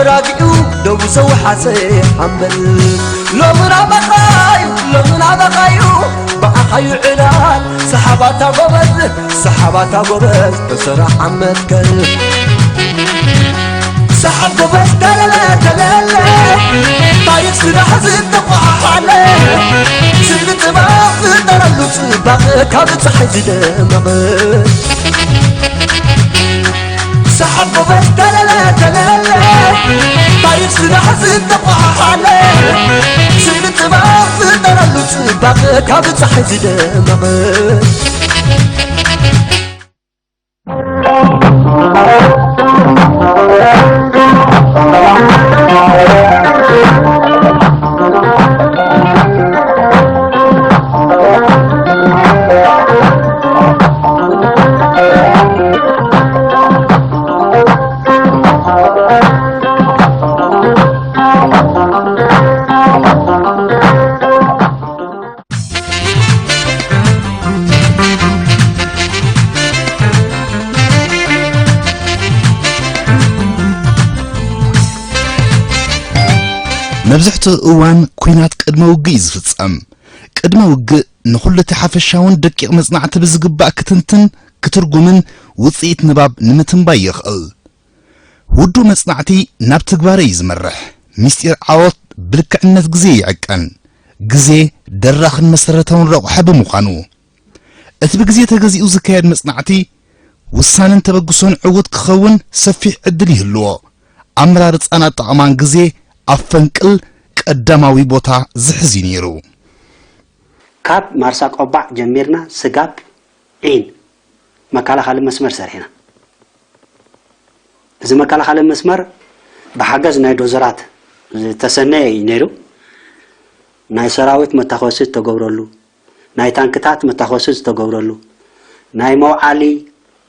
ራጊኡ ደው ሰው ሓሰ ሓምበል ሎምና በቓዩ ሎምና በቓዩ ብኣኻዩ ዕላል ሰሓባታ ጎበዝ ሰሓባታ ጎበዝ ብስራሕ ዓመት ከል ሰሓብ ጎበዝ ተለለ ተለለ ታሪኽ ስራሕ ዝተቋሓሓለ ስነ ጥበብ ዝጠረሉ ጽባቐ ካብ ፀሓይ ዝደመቐ ሰሓብ ጎበዝ ተለለ ተለለ ታሪኽ ስራሕ ዝተቋሓሓለ ስነ ጥበብ ዝጠረሉ ጽባቐ ካብ ፀሓይ ዝደመቐ መብዝሕትኡ እዋን ኲናት ቅድመ ውግእ እዩ ዝፍጸም። ቅድመ ውግእ ንኹሉ እቲ ሓፈሻውን ደቂቕ መጽናዕቲ ብዝግባእ ክትንትን፣ ክትርጉምን ውጽኢት ንባብ ንምትንባይ የኽእል። ውዱእ መጽናዕቲ ናብ ትግባረ እዩ ዝመርሕ። ምስጢር ዓወት ብልክዕነት ግዜ ይዕቀን። ግዜ ደራኽን መሰረታውን ረቑሐ ብምዃኑ፣ እቲ ብግዜ ተገዚኡ ዝካየድ መጽናዕቲ ውሳነን ተበግሶን ዕዉት ክኸውን ሰፊሕ ዕድል ይህልዎ። ኣመራርጻን ኣጠቓቕማን ግዜ ኣብ ፈንቅል ቀዳማዊ ቦታ ዝሕዝ እዩ ነይሩ። ካብ ማርሳ ቆባዕ ጀሚርና ስጋብ ዒን መከላኸሊ መስመር ሰሪሕና። እዚ መከላኸሊ መስመር ብሓገዝ ናይ ዶዘራት ዝተሰነየ እዩ ነይሩ። ናይ ሰራዊት መታኮሲ ዝተገብረሉ፣ ናይ ታንክታት መታኮሲ ዝተገብረሉ፣ ናይ መውዓሊ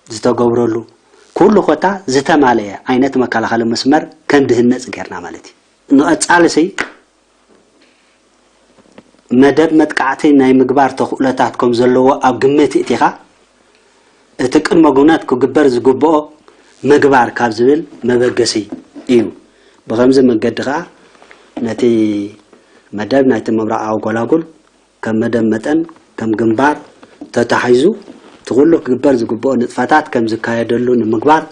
ዝተገብረሉ፣ ኩሉ ኮታ ዝተማለየ ዓይነት መከላኸሊ መስመር ከም ድህነፅ ጌርና ማለት እዩ። ንቐፃልሲ መደብ መጥቃዕቲ ናይ ምግባር ተኽእሎታት ከም ዘለዎ ኣብ ግምት እቲኻ፣ እቲ ቅድመ ኩነት ክግበር ዝግብኦ ምግባር ካብ ዝብል መበገሲ እዩ። ብኸምዚ መንገዲ ኸኣ ነቲ መደብ ናይቲ ምብራቓዊ ጎላጉል ከም መደብ መጠን ከም ግንባር ተታሒዙ እቲ ኩሉ ክግበር ዝግብኦ ንጥፈታት ከም ዝካየደሉ ንምግባር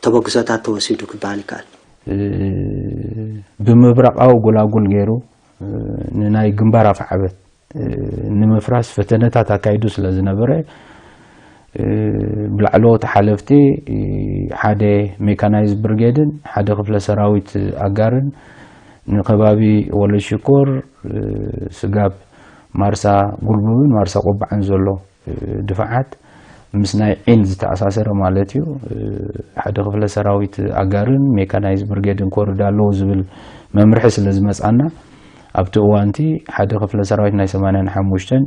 ተበግሶታት ተወሲዱ ክበሃል ይከኣል። ብምብራቓዊ ጎላጉል ገይሩ ንናይ ግንባር ኣፍዓበት ንምፍራስ ፈተነታት ኣካይዱ ስለ ዝነበረ ብላዕለዎት ሓለፍቲ ሓደ ሜካናይዝ ብርጌድን ሓደ ክፍለ ሰራዊት ኣጋርን ንከባቢ ወለሽኮር፣ ስጋብ ማርሳ ጉልቡብን ማርሳ ቆባዕን ዘሎ ድፋዓት ምስ ናይ ዒን ዝተኣሳሰረ ማለት እዩ። ሓደ ክፍለ ሰራዊት ኣጋርን ሜካናይዝ ብርጌድን ኮርድ ኣለዎ ዝብል መምርሒ ስለ ዝመጻና ኣብቲ እዋንቲ ሓደ ክፍለ ሰራዊት ናይ ሰማንያን ሓሙሽተን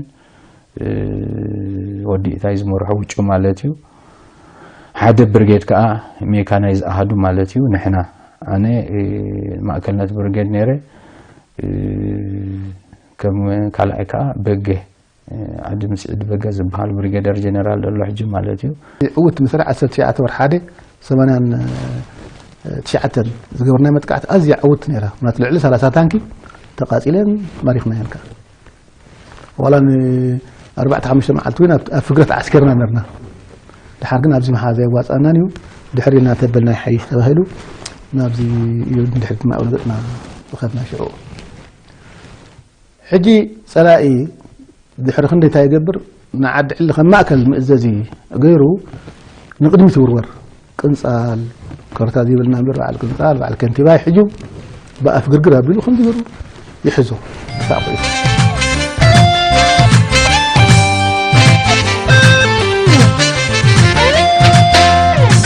ወዲ እታይ ዝመርሖ ውጩ ማለት እዩ። ሓደ ብርጌድ ከዓ ሜካናይዝ ኣሃዱ ማለት እዩ። ንሕና ኣነ ማእከልነት ብርጌድ ነይረ። ከም ካልኣይ ከዓ በጌ ዓዲ ምስዒድ በገ ዝበሃል ብሪጌደር ጀነራል ዘሎ ሕጂ ማለት እዩ። ዕውት ምስራሕ ዓሰርተ ትሽዓተ ወርሒ ሓደ ሰማንያን ትሽዓተን ዝገበርናዮ መጥቃዕቲ ኣዝያ ዕውት ነይራ። ምክንያቱ ልዕሊ ሰላሳ ታንኪ ተቃጺለን ማሪኽናየን ከኣ። ዋላ ንኣርባዕተ ሓሙሽተ መዓልቲ እውን ኣብ ኣብ ፍግረት ዓስኪርና ነርና። ድሓር ግን ኣብዚ ምሓዝ ኣየዋጽኣናን እዩ። ድሕሪ ኢልና ተበልና ይሓይሽ ተባሂሉ ናብዚ እዩ ንድሕሪት ማእበል ገጽና ዝኸድና ሽዑ። ሕጂ ጸላኢ ድሕሪ ክንደይ እንታይ ይገብር? ንዓዲ ዕሊ ከም ማእከል መእዘዚ ገይሩ ንቕድሚት ይውርወር። ቅንጻል፣ ኮርታ ዘይብልና እምበር በዓል ቅንጻል፣ በዓል ከንቲባ ይሕጁ ብኣፍ ግርግር ኣቢሉ ከምዚ ገይሩ ይሕዞ። ክሳዕ ኩዒቱ።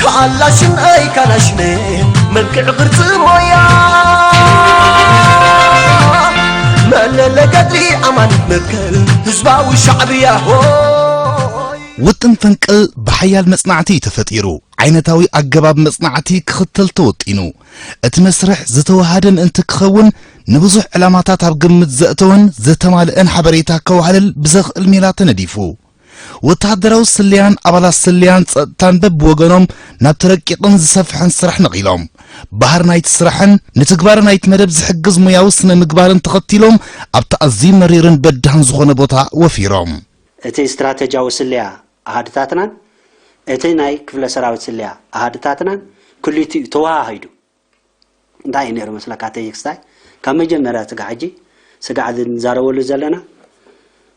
ካላሽን ኣይ ካላሽን መልክዕ ቅርጺ ሞያ መለለ ገድሊ ኣማኒት መትከል ህዝባዊ ሻዕብያ ሆይ። ውጥን ፈንቅል ብሓያል መጽናዕቲ እዩ ተፈጢሩ። ዓይነታዊ ኣገባብ መጽናዕቲ ክኽተል ተወጢኑ። እቲ መስርሕ ዝተወሃደ ምእንቲ ክኸውን ንብዙሕ ዕላማታት ኣብ ግምት ዘእተወን ዘተማልአን ሓበሬታ ከዋህልል ብዘኽእል ሜላ ተነዲፉ። ወተሃደራዊ ስለያን ኣባላት ስለያን ጸጥታን በብወገኖም ናብቲ ረቂቕን ዝሰፍሐን ስራሕ ነቒሎም፣ ባህር ናይቲ ስራሕን ንትግባረ ናይቲ መደብ ዝሕግዝ ሞያዊ ስነ ምግባርን ተኸቲሎም ኣብቲ ኣዝዩ መሪርን በዳህን ዝኾነ ቦታ ወፊሮም። እቲ ስትራተጂያዊ ስለያ ኣሃድታትናን እቲ ናይ ክፍለ ሰራዊት ስለያ ኣሃድታትናን ክልቲኡ ተወሃሂዱ እንታይ እዩ ነይሩ መስለካ? ተይክስታይ ካብ መጀመርያ ስጋዕ ሕጂ ስጋዕ ዝንዛረበሉ ዘለና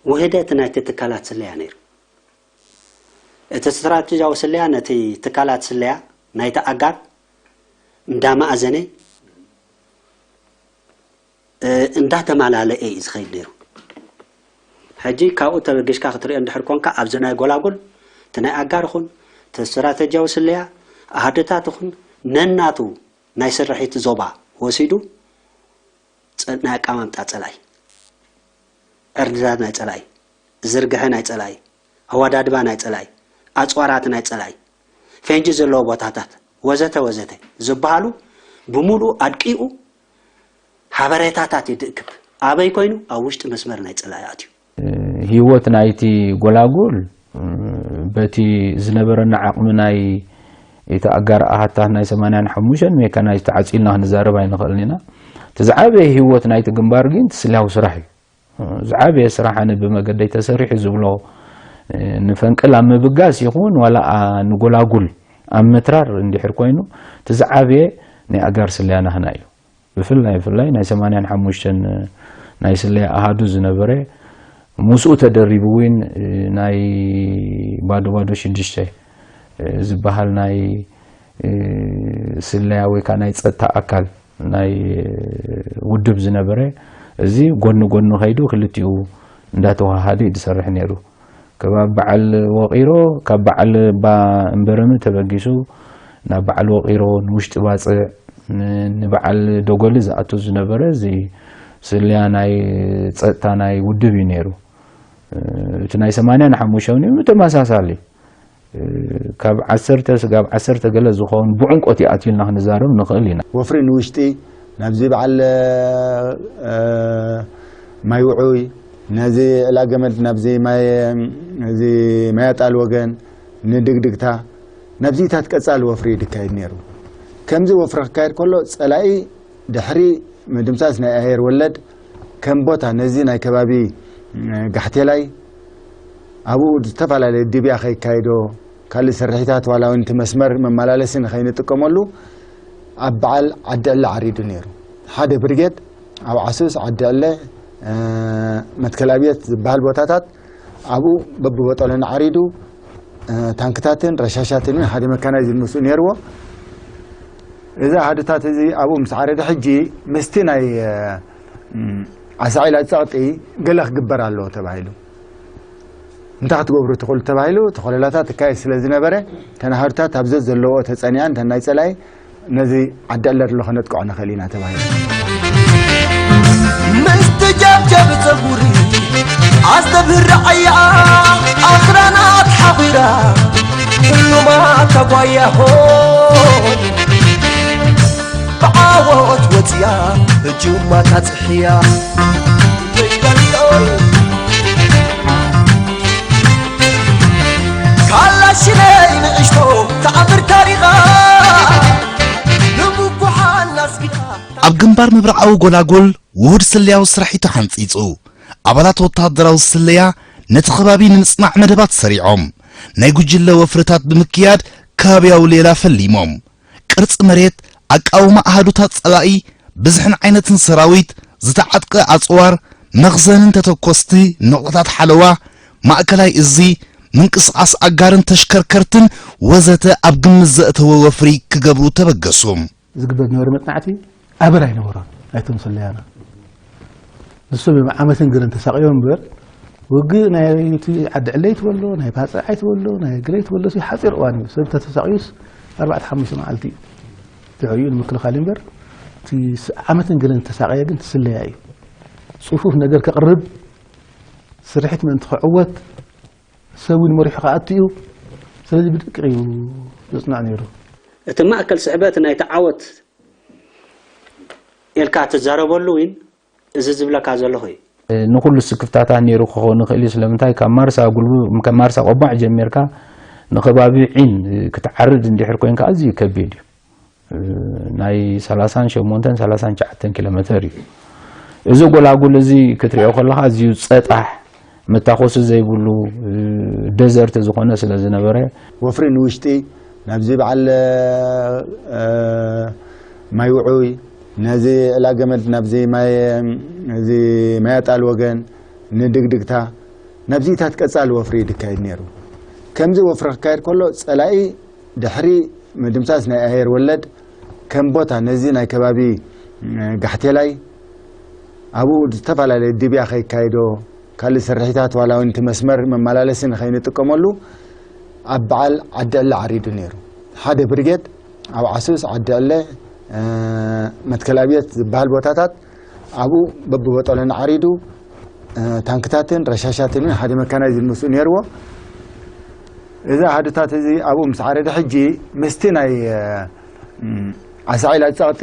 ውህደት ናይቲ ትካላት ስለያ ነይሩ። እቲ ስትራተጂያዊ ስለያ ነቲ ትካላት ስለያ ናይቲ ኣጋር እንዳማእዘነ እንዳተማላለኤ እዩ ዝኸይድ ነይሩ። ሕጂ ካብኡ ተበጊሽካ ክትሪኦ እንድሕር ኮንካ ኣብዚ ናይ ጎላጉል እቲ ናይ ኣጋር ኹን እቲ ስትራተጂያዊ ስለያ ኣሃደታት ኹን ነናቱ ናይ ስርሒት ዞባ ወሲዱ ናይ ኣቀማምጣ ጸላኢ፣ ዕርድታት ናይ ጸላኢ፣ ዝርግሐ ናይ ጸላኢ፣ ኣወዳድባ ናይ ጸላኢ፣ ኣጽዋራት ናይ ጸላኢ፣ ፈንጂ ዘለዎ ቦታታት ወዘተ ወዘተ ዝበሃሉ ብምሉኡ ኣድቂኡ ሓበሬታታት ይድእክብ። ኣበይ ኮይኑ? ኣብ ውሽጢ መስመር ናይ ጸላኢ ኣትዩ። ህይወት ናይቲ ጎላጉል በቲ ዝነበረና ዓቕሚ ናይ እቲ ኣጋር ኣሃታት ናይ ሰማንያን ሓሙሽተን ሜካናይዝ ተዓፂልና ክንዛረብ ኣይንኽእልን ኢና። እቲ ዝዓበየ ህይወት ናይቲ ግንባር ግን እቲ ስልያዊ ስራሕ እዩ። ዝዓበየ ስራሕ ኣነ ብመገደይ ተሰሪሑ ዝብሎ ንፈንቅል ኣብ ምብጋስ ይኹን ዋላ ንጎላጉል ኣብ ምትራር እንድሕር ኮይኑ እቲ ዝዓበየ ናይ ኣጋር ስለያ ናህና እዩ። ብፍላይ ብፍላይ ናይ ሰማንያን ሓሙሽተን ናይ ስለያ ኣሃዱ ዝነበረ ምስኡ ተደሪቡ እውን ናይ ባዶ ባዶ ሽዱሽተ ዝበሃል ናይ ስለያ ወይ ከዓ ናይ ፀጥታ ኣካል ናይ ውድብ ዝነበረ እዚ ጎኒ ጎኒ ከይዱ ክልቲኡ እንዳተዋሃደ እዩ ዝሰርሕ ነይሩ። ከባቢ በዓል ወቒሮ ካብ በዓል ባ እምበረሚ ተበጊሱ ናብ በዓል ወቒሮ ንውሽጢ ባፅዕ ንበዓል ደጎሊ ዝኣቱ ዝነበረ እዚ ስልያ ናይ ፀጥታ ናይ ውድብ እዩ ነይሩ። እቲ ናይ ሰማንያን ሓሙሽተን ተመሳሳሊ ካብ ዓሰርተ ስጋብ ዓሰርተ ገለ ዝኸውን ብዕምቆት ይኣትዩልና ክንዛረብ ንኽእል ኢና። ወፍሪ ንውሽጢ ናብዚ በዓል ማይ ውዑይ ነዚ ዕላ ገመድ ናብዚ ማይ ኣጣል ወገን ንድግድግታ ናብዚታት ቀጻሊ ወፍሪ ድካየድ ነይሩ። ከምዚ ወፍሪ ክካየድ ከሎ ጸላኢ ድሕሪ ምድምሳስ ናይ ኣየር ወለድ ከም ቦታ ነዚ ናይ ከባቢ ጋሕቴላይ ኣብኡ ዝተፈላለየ ድብያ ከይካየዶ ካልእ ስርሒታት ዋላ እውን እቲ መስመር መመላለሲ ንኸይንጥቀመሉ ኣብ በዓል ዓዲ ዕለ ዓሪዱ ነይሩ። ሓደ ብሪጌድ ኣብ ዓሱስ ዓዲ ዕለ መትከል ኣብየት ዝበሃል ቦታታት ኣብኡ በብቦጠሎን ዓሪዱ ታንክታትን ረሻሻትን ሓደ መካናይዝድ ምስኡ ነይርዎ። እዚ ኣሃዱታት እዚ ኣብኡ ምስ ዓረደ ሕጂ ምስቲ ናይ ዓሳዒላ ጸቕጢ ገለ ክግበር ኣለዎ ተባሂሉ። እንታይ ክትገብሩ ትኽእሉ ተባሂሉ እቲ ኮለላታት ትካየድ ስለ ዝነበረ ተናሃዱታት ኣብ ዘዘለዎ ተጸኒዐን ተን ናይ ጸላኢ ነዚ ዓዲ ዕለር ኣሎ ከነጥቅዖ ንኽእል ኢና ተባሂሉ። ምስትጃብጃብ ጸጉሪ ኣስተብህር ዓያ ኣኽራናት ሓኺራ ጥሉማት ኣጓያሆ ብዓወት ወፅያ ህጁማ ታፅሕያ ካላሽነይ ንእሽቶ ተኣምር ታሪኻ ንብኩሓን ኣስጊኻ ኣብ ግንባር ምብራቓዊ ጎላጎል ውሁድ ስለያዊ ስራሕ እዩ ተሓንጺጹ። ኣባላት ወተሃደራዊ ስለያ ነቲ ከባቢ ንምጽናዕ መደባት ሰሪዖም ናይ ጉጅለ ወፍርታት ብምክያድ ከባብያዊ ሌላ ፈሊሞም። ቅርጺ መሬት፣ ኣቃውማ ኣሃዱታት ጸላኢ፣ ብዝሕን ዓይነትን ሰራዊት፣ ዝተዓጥቀ ኣጽዋር፣ መኽዘንን ተተኮስቲ ነቑጣታት ሓለዋ፣ ማእከላይ እዚ፣ ምንቅስቓስ ኣጋርን ተሽከርከርትን ወዘተ ኣብ ግምት ዘእተወ ወፍሪ ክገብሩ ተበገሱ። ዝግበር ዝነበረ መጽናዕቲ ኣበር ኣይነበሮን ኣይቶም ሰለያና። ንሶም እዮም ዓመትን ገለን ተሳቕዮም እምበር ውግእ ናይ እቲ ዓዲ ዕለ ይትበሎ ናይ ባጽዕ ኣይትበሎ ናይ ግረ ይትበሎ ሲ ሓጺር እዋን እዩ። ሰብ ተተሳቕዩስ ኣርባዕተ ሓሙሽተ መዓልቲ እዩ። ድሕሪኡ ንምክልኻል እምበር እቲ ዓመትን ገለን ተሳቕየ ግን ትስለያ እዩ። ጽፉፍ ነገር ከቕርብ ስርሒት ምእንቲ ክዕወት ሰብ እውን መሪሑ ክኣቱ እዩ። ስለዚ ብድቅቕ እዩ ዘጽንዕ ነይሩ። እቲ ማእከል ስዕበት ናይቲ ዓወት ኢልካ ትዛረበሉ እውን እዚ ዝብለካ ዘለኹ እዩ። ንኹሉ ስክፍታታት ነይሩ ክኸውን ይኽእል እዩ። ስለምንታይ ካብ ማርሳ ጉልቡ-፣ ካብ ማርሳ ቆባዕ ጀሚርካ ንከባቢ ዒን ክትዓርድ እንድሕር ኮይንካ ኣዝዩ ከቢድ እዩ። ናይ ሰላሳን ሸሞንተን ሰላሳን ትሽዓተን ኪሎ ሜተር እዩ። እዚ ጎላጉል እዚ ክትሪኦ ከለኻ ኣዝዩ ጸጣሕ፣ መታኾሲ ዘይብሉ፣ ደዘርት ዝኾነ ስለ ዝነበረ፣ ወፍሪ ንውሽጢ ናብዚ በዓል፣ እ፣ ማይ ውዑይ፣ ነዚ ዕላ ገመድ ናብዚ ማይ፣ እዚ ማይ ኣጣል ወገን፣ ንድግድግታ፣ ናብዚታት ቀጻሊ ወፍሪ ይካየድ ነይሩ። ከምዚ ወፍሪ ክካየድ ከሎ ጸላኢ ድሕሪ ምድምሳስ ናይ ኣየር ወለድ ከም ቦታ ነዚ ናይ ከባቢ፣ እ፣ ጋሕቴላይ ኣብኡ ዝተፈላለየ ድብያ ከይካይዶ፣ ካልእ ስርሒታት ዋላ እውን እቲ መስመር መመላለሲ ንኸይንጥቀመሉ ኣብ በዓል ዓዲ ዕለ ዓሪዱ ነይሩ። ሓደ ብርጌድ ኣብ ዓሱስ፣ ዓዲ ዕለ፣ እ፣ መትከል ኣብየት ዝበሃል ቦታታት ኣብኡ በብቦጠሎን ዓሪዱ፣ እ፣ ታንክታትን ረሻሻትን ሓደ መካናይዝድ ምስኡ ነይርዎ። እዚ ኣሃዱታት እዚ ኣብኡ ምስ ዓረደ ሕጂ ምስቲ ናይ፣ እ፣ ም፣ ኣሳዒላ ጸቕጢ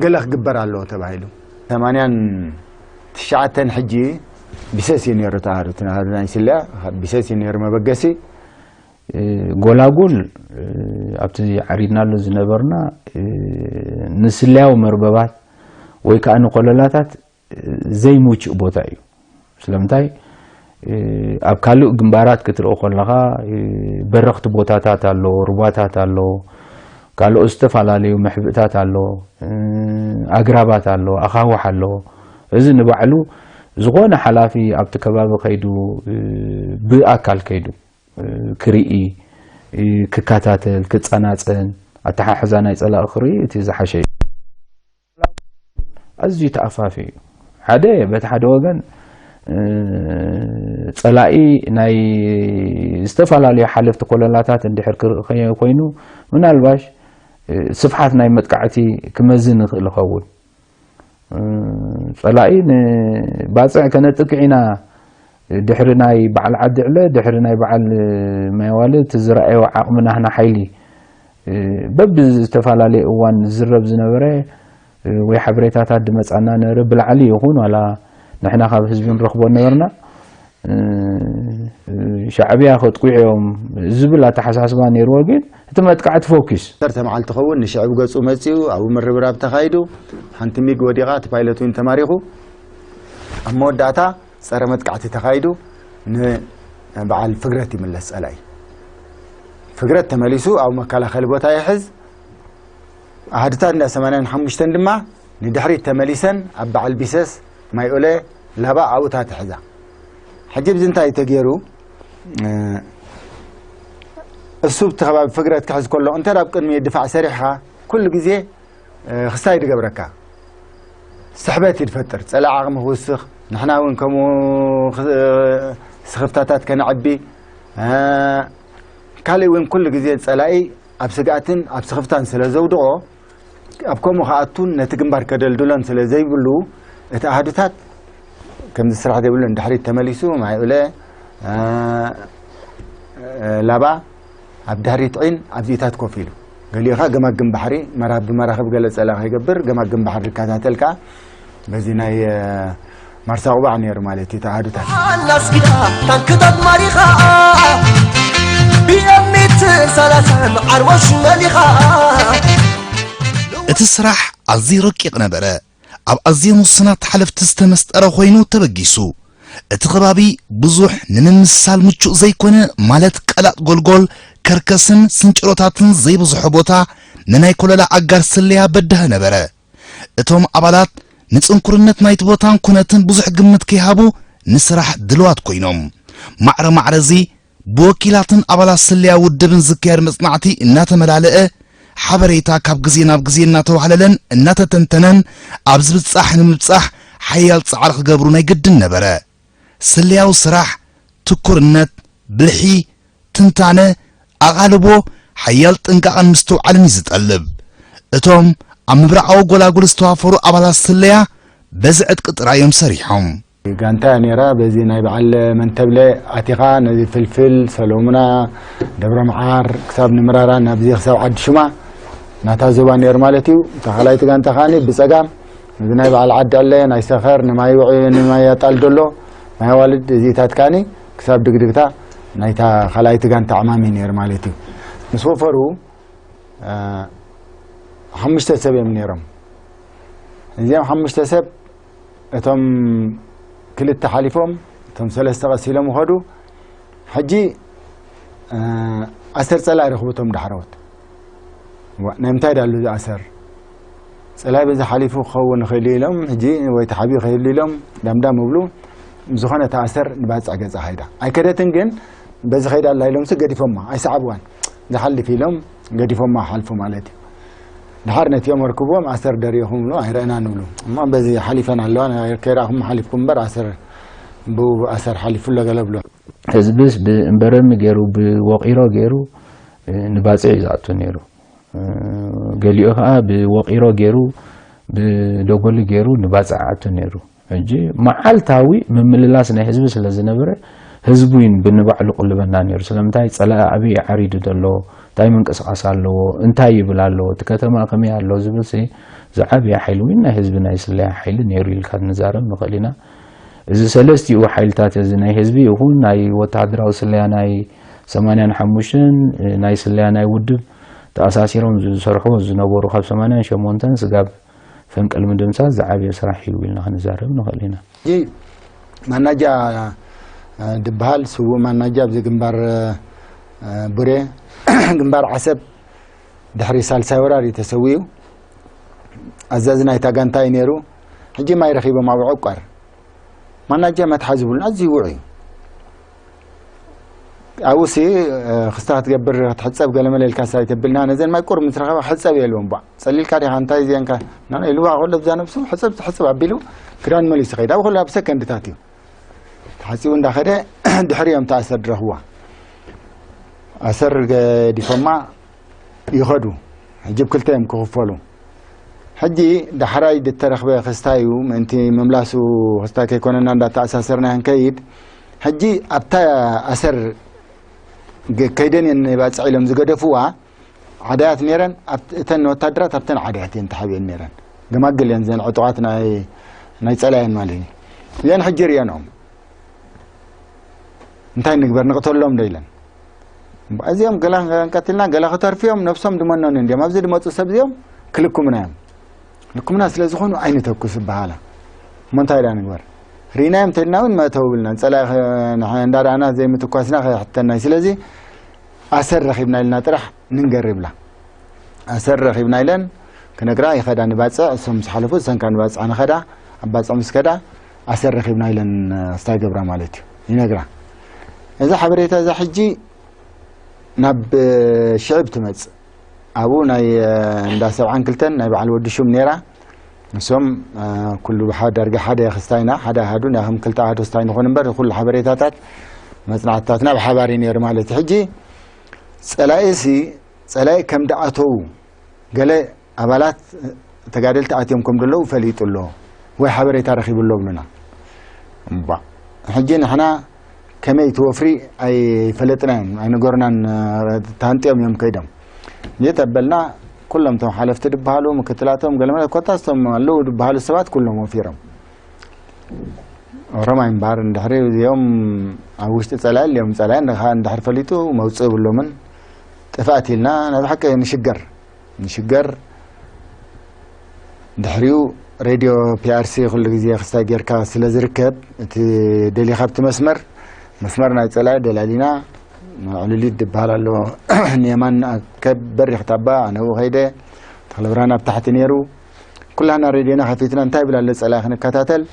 ገለ ክግበር ኣለዎ ተባሂሉ። ሰማንያን ትሽዓተን ሕጂ ቢሰስ እዩ ነይሩ እቲ ኣሃዱ። እቲ ኣሃዱ ናይ ስለ ቢሰስ እዩ ነይሩ መበገሲ። እ፣ ጎላጉል፣ እ፣ ኣብቲ ዓሪድናሉ ዝነበርና፣ እ፣ ንስለያዊ መርበባት ወይ ከኣ ንኮለላታት፣ እ፣ ዘይምቹእ ቦታ እዩ። ስለምንታይ፣ እ፣ ኣብ ካልእ ግንባራት ክትርኢ ከለኻ፣ እ፣ በረኽቲ ቦታታት ኣሎ፣ ሩባታት ኣሎ፣ ካልኦት ዝተፈላለዩ መሕብእታት ኣሎ፣ እ፣ ኣግራባት ኣሎ፣ ኣኻውሕ ኣሎ። እዚ ንባዕሉ ዝኾነ ሓላፊ ኣብቲ ከባቢ ከይዱ፣ እ፣ ብኣካል ከይዱ፣ እ፣ ክርኢ፣ እ፣ ክከታተል፣ ክጸናጸን፣ ኣተሓሕዛ ናይ ጸላኢ ክርኢ እቲ ዝሓሸ እዩ። ኣዝዩ ተኣፋፊ እዩ። ሓደ፣ በቲ ሓደ ወገን፣ እ፣ ጸላኢ ናይ ዝተፈላለዩ ሓለፍቲ ኮለላታት እንድሕር ክርኢ ከይ-፣ ኮይኑ፣ ምናልባሽ፣ እ፣ ስፍሓት ናይ መጥቃዕቲ ክመዝን ይኽእል ይኸውን። እ፣ ጸላኢ ንባጽዕ ከነጥቅዕ ኢና፣ ድሕሪ ናይ በዓል ዓዲ ዕለ፣ ድሕሪ ናይ በዓል ማይ ዋለ፣ እቲ ዝረኣዮ ዓቕሚ ናህና ሓይሊ፣ እ፣ በብዝተፈላለየ እዋን ዝዝረብ ዝነበረ፣ እ፣ ወይ ሓበሬታታት ዝመጻና ነበረ፣ ብላዕሊ ይኹን ዋላ ንሕና ካብ ህዝቢ ንረኽቦ ነበርና። እ፣ እ፣ ሻዕብያ ከጥቅዑ እዮም ዝብል ኣተሓሳስባ ነይርዎ፣ ግን እቲ መጥቃዕቲ ፎኪስ። ዓሰርተ መዓልቲ ኸውን ንሽዕብ ገጹ መጺኡ፣ ኣብኡ ምርብራብ ተኻይዱ፣ ሓንቲ ሚግ ወዲቓ፣ እቲ ፓይለት እውን ተማሪኹ። ኣብ መወዳእታ ጸረ መጥቃዕቲ ተኻይዱ፣ ንበዓል ፍግረት ይምለስ ጸላኢ። ፍግረት ተመሊሱ ኣብ መከላኸሊ ቦታ ይሕዝ። ኣሃዱታት እንዳ ሰማንያን ሓሙሽተን ድማ ንድሕሪት ተመሊሰን ኣብ በዓል ቢሰስ፣ ማይ ኦለ፣ ላባ ኣብኡታት ይሕዛ። ሕጂ ብዚ እንታይ ተገይሩ? እ፣ እሱ ኣብቲ ከባቢ ፍግረት ክሕዝ ከሎ፣ እንተ ኣብ ቅድሚ ድፋዕ ሰሪሕኻ፣ ኩሉ ግዜ፣ እ፣ ክስታይ ድገብረካ። ስሕበት እዩ ድፈጥር። ጸላኢ ዓቕሚ ክውስኽ፣ ንሕና እውን ከምኡ ኽ-፣ ስኽፍታታት ከነዕቢ፣ እ፣ ካልእ እውን ኩሉ ግዜ ጸላኢ ኣብ ስግኣትን ኣብ ስኽፍታን ስለ ዘውድቖ፣ ኣብ ከምኡ ክኣቱን ነቲ ግንባር ከደልድሎን ስለ ዘይብሉ፣ እቲ ኣሃዱታት ከምዚ ስራሕ ዘይብሉ ንድሕሪት ተመሊሱ፣ ማይ ኡለ፣ እ፣ እ፣ ላባ ኣብ ድሕሪት ዒን ኣብዚታት ኮፍ ኢሉ። ገሊኡ ኸኣ ገማግም ባሕሪ መራ-፣ ብመራኽብ ገለ ጸላ ከይገብር ገማግም ባሕሪ ይከታተል ከኣ በዚ ናይ፣ እ፣ ማርሳ ቁባዕ ነይሩ ማለት እዩ፣ እቲ ኣሃዱታት። ኣናስኪታ ታንክታት ማሪኻ፣ ቢኤምት ሰላሳን ዓርቦሽ መሊኻ። እቲ ስራሕ ኣዝዩ ረቂቕ ነበረ። ኣብ ኣዝዮም ውሱናት ሓለፍቲ ዝተመስጠረ ኮይኑ ተበጊሱ። እቲ ከባቢ ብዙሕ ንምምስሳል ምቹእ ዘይኮነ፣ ማለት ቀላጥ ጎልጎል፣ ከርከስን ስንጭሮታትን ዘይብዝሖ ቦታ፣ ንናይ ኮለላ ኣጋር ስለያ በዳሂ ነበረ። እቶም ኣባላት ንጽንኩርነት ናይቲ ቦታን ኩነትን ብዙሕ ግምት ከይሃቡ ንስራሕ ድልዋት ኮይኖም። ማዕረ ማዕረ እዚ ብወኪላትን ኣባላት ስለያ ውድብን ዝካየድ መጽናዕቲ እናተመላለአ፣ ሓበሬታ ካብ ግዜ ናብ ግዜ እናተዋህለለን እናተተንተነን፣ ኣብ ዝብጻሕ ንምብጻሕ ሓያል ጻዕሪ ክገብሩ ናይ ግድን ነበረ። ስለያዊ ስራሕ፣ ትኩርነት፣ ብልሒ፣ ትንታነ፣ ኣቓልቦ፣ ሓያል ጥንቃቐን ምስትውዓልን እዩ ዝጠልብ። እቶም ኣብ ምብራቓዊ ጎላጉል ዝተዋፈሩ ኣባላት ስለያ በዚ ዕጥቂ ጥራይ እዮም ሰሪሖም። ጋንታ እያ ነይራ። በዚ ናይ በዓል መንተብለ ኣቲኻ ነዚ ፍልፍል፣ ሰሎሙና፣ ደብረ መዓር ክሳብ ንምራራ፣ ናብዚ ክሳብ ዓዲ ሹማ ናታ ዞባ ነይሩ ማለት እዩ። እታ ካልኣይቲ ጋንታ ከኣኒ ብጸጋም እዚ ናይ በዓል ዓዲ ኣለ፣ ናይ ሰኸር፣ ንማይ ውዒ፣ ንማይ ኣጣል ደሎ፣ ናይ ኣዋልድ እዚታት ካኒ ክሳብ ድግድግታ ናይታ ካልኣይቲ ጋንታ ዕማሚ ነይሩ ማለት እዩ። ምስ ወፈሩ፣ እ፣ ሓሙሽተ ሰብ እዮም ነይሮም። እዚኦም ሓሙሽተ ሰብ እቶም ክልተ ሓሊፎም፣ እቶም ሰለስተ ቀስ ኢሎም ይኸዱ። ሕጂ፣ እ፣ ኣሰር ጸላኢ ረኽቡ እቶም ዳሕረዎት። ዋ፣ ናይ ምንታይ ዳሉ ዝኣሰር? ጸላኢ በዚ ሓሊፉ ክኸውን ይኽእል እዩ ኢሎም፣ ሕጂ ወይ ተሓቢኡ ከይህሉ ኢሎም ዳምዳም እብሉ። ዝኾነ ተኣሰር ንባጽዕ ገጻ ኸይዳ። ኣይከደትን ግን በዚ ኸይዳ ኣላ ኢሎምሲ ገዲፎማ፣ ኣይሰዓብዋን። ዝሓልፍ ኢሎም ገዲፎማ ሓልፉ ማለት እዩ። ድሓር ነቲኦም ኣርክብዎም ኣሰር ደሪኹም ብሎ ኣይረእናን ብሉ። እሞ በዚ ሓሊፈን ኣለዋ፣ ከይረኣኹም ሓሊፍኩም እምበር ኣሰር ብኡ ኣሰር ሓሊፉ ኣሎ ገለ ብሎ። ህዝብስ ብእምበረሚ ገይሩ፣ ብወቂሮ ገይሩ፣ እ፣ ንባጽዕ እዩ ዝኣቱ ነይሩ። እ፣ ገሊኡ ከኣ ብወቂሮ ገይሩ፣ ብደጎሊ ገይሩ ንባጽዕ ኣቱ ነይሩ። ሕጂ መዓልታዊ ምምልላስ ናይ ህዝቢ ስለ ዝነበረ፣ ህዝቡ እዩ ብንባዕሉ ቁልበና ነይሩ። ስለምንታይ? ጸላኢ ኣበይ እዩ ዓሪዱ ዘሎ? እንታይ ምንቅስቓስ ኣለዎ? እንታይ ይብል ኣሎ? እቲ ከተማ ከመይ ኣሎ? ዝብልሲ ዝዓበየ ሓይሊ እውን ናይ ህዝቢ ናይ ስለያ ሓይሊ ነይሩ ኢልካ ክንዛረብ ንኽእል ኢና። እዚ ሰለስቲኡ ሓይልታት እዚ ናይ ህዝቢ ይኹን ናይ ወተሃደራዊ ስለያ ናይ ሰማንያን ሓሙሽተን ናይ ስለያ ናይ ውድብ ተኣሳሲሮም ዝሰርሑ ዝነበሩ ካብ ሰማንያን ሸሞንተን ስጋብ ፈንቅል ምድምሳስ ዝዓበየ ስራሕ እዩ ኢልና ክንዛረብ ንኽእል ኢና። ሕጂ ማናጃ፣ እ፣ ድበሃል ስዉእ ማናጃ ኣብዚ ግንባር፣ እ፣ ቡሬ፣ ግንባር ዓሰብ ድሕሪ ሳልሳይ ወራር እዩ ተሰዊኡ። ኣዛዚ ናይታ ጋንታ እዩ ነይሩ። ሕጂ ማይ ረኺቦም ኣብ ዕቋር። ማናጃ መትሓዚ ብሉን ኣዝዩ ውዑይ እዩ። ኣብኡሲ፣ እ፣ ክስታ ክትገብር ክትሕጸብ ገለመለ ኢልካ ሳይ ተብልና፣ ነዘን ማይ ቁሩብ ምስ ረኸባ ክሕጸብ የልዎም። ቧዕ፣ ጸሊልካ ዲኻ፣ እንታይ እዚአንካ? ናና ኢልዋ፣ ከሎ ብዛ ነብሱ ሕጸብ፣ ሕጸብ ኣቢሉ ክዳን መሊሱ ከይድ። ኣብ ከሎ ኣብ ሰከንድታት እዩ። ተሓጺቡ እንዳኸደ ድሕሪ እዮም ተኣሰር ድረኽዋ። ኣሰር ገዲፎማ ይኸዱ። ሕጂ ብ ክልተ እዮም ክኽፈሉ። ሕጂ ዳሕራይ ድተረኽበ ክስታይ እዩ፣ ምእንቲ ምምላሱ ክስታይ ከይኮነና እንዳተኣሳሰርና ክንከይድ። ሕጂ ኣብታ ኣሰር ገ-፣ ከይደን እየን ባጽዕ ኢሎም ዝገደፍዋ ዓዳያት ነይረን። ኣብት-፣ እተን ወታደራት ኣብተን ዓዳያት እየን ተሓቢአን ነይረን። ገማግል እየን ዘን ዕጡቓት ናይ፣ ናይ ጸላየን ማለት እዩ። እዚአን ሕጂ ርእየንኦም። እንታይ ንግበር፣ ንቕተሎም ዶ ኢለን። እዚኦም ገላ ክንቀትልና፣ ገላ ክተርፉ እዮም፣ ነብሶም ድመነኑ እንዲዮም። ኣብዚ ድመጹ ሰብ እዚኦም ክልኩምና እዮም። ልኩምና ስለ ዝኾኑ ኣይንተኩስ ይበሃላ። እሞ እንታይ ዳ ንግበር? ርኢናዮም ተድና እውን መእተው ብልና። ጸላኢ ኸ-፣ ንሕ-፣ እንዳረኣና ዘይምትኳስና ከይሕተና እዩ። ስለዚ ኣሰር ረኺብና ኢልና ጥራሕ ንንገር ይብላ። ኣሰር ረኺብና ኢለን ክነግራ ይኸዳ ንባጽዕ፣ እሶም ምስ ሓለፉ እሰን ካብ ንባጽዕ ንኸዳ፣ ኣብ ባጽዕ ምስ ከዳ ኣሰር ረኺብና ኢለን፣ እስታይ ገብራ ማለት እዩ፣ ይነግራ። እዛ ሓበሬታ እዛ ሕጂ ናብ ሽዕብ ትመጽእ። ኣብኡ ናይ፣ እ፣ እንዳ ሰብዓን ክልተን ናይ በዓል ወዲ ሹም ነይራ። ንሶም፣ እ፣ ኩሉ ብሓ-፣ ዳርጋ ሓደ ክስታይና፣ ሓደ ኣሃዱ፣ ናይ ከም ክልተ ኣሃዱ ስታይ ንኾን እምበር፣ ኩሉ ሓበሬታታት መጽናዕትታትና ብሓባር እዩ ነይሩ ማለት እዩ። ሕጂ ጸላኢሲ፣ ጸላኢ ከም ደኣተዉ ገለ ኣባላት ተጋደልቲ ኣትዮም ከም ዘለዉ ፈሊጡ ኣሎ ወይ ሓበሬታ ረኺቡ ኣሎ ብሉና። እምቧ፣ ሕጂ ንሕና ከመይ እቲ ወፍሪ ኣይፈለጥናዮን፣ ኣይነገሩናን፣ ተሃንጥዮም እዮም ከይዶም። እንዴት ኣበልና፣ ኩሎም እቶም ሓለፍቲ ድበሃሉ፣ ምክትላቶም፣ ገለመለ፣ ኮታስ እቶም ኣለዉ ድበሃሉ ሰባት ኩሎም ወፊሮም። ኦሮማይ እምበኣር እንድሕሪ እዚኦም ኣብ ውሽጢ ጸላኢ ኣልዮም፣ ጸላኢ እንድኻ-፣ እንድሕር ፈሊጡ መውጽእ የብሎምን። ጥፍኣት ኢልና ናይ ብሓቂ ንሽገር፣ ንሽገር። ድሕሪኡ ሬድዮ ፒ ኣር ሲ ኩሉ ግዜ ክስታይ ጌርካ ስለ ዝርከብ፣ እቲ ደሊኻ ኣብቲ መስመር፣ መስመር ናይ ጸላኢ ደላሊና፣ ዕሉሊት ዝበሃል ኣሎ፣ ንየማን ንኣከብ በሪኽ ታባ፣ ኣነ ኣብኡ ኸይደ፣ ተኽለብርሃን ኣብ ታሕቲ ነይሩ። ኩላህና ሬድዮና ከፊትና እንታይ ይብል ኣሎ ጸላኢ ክንከታተል፣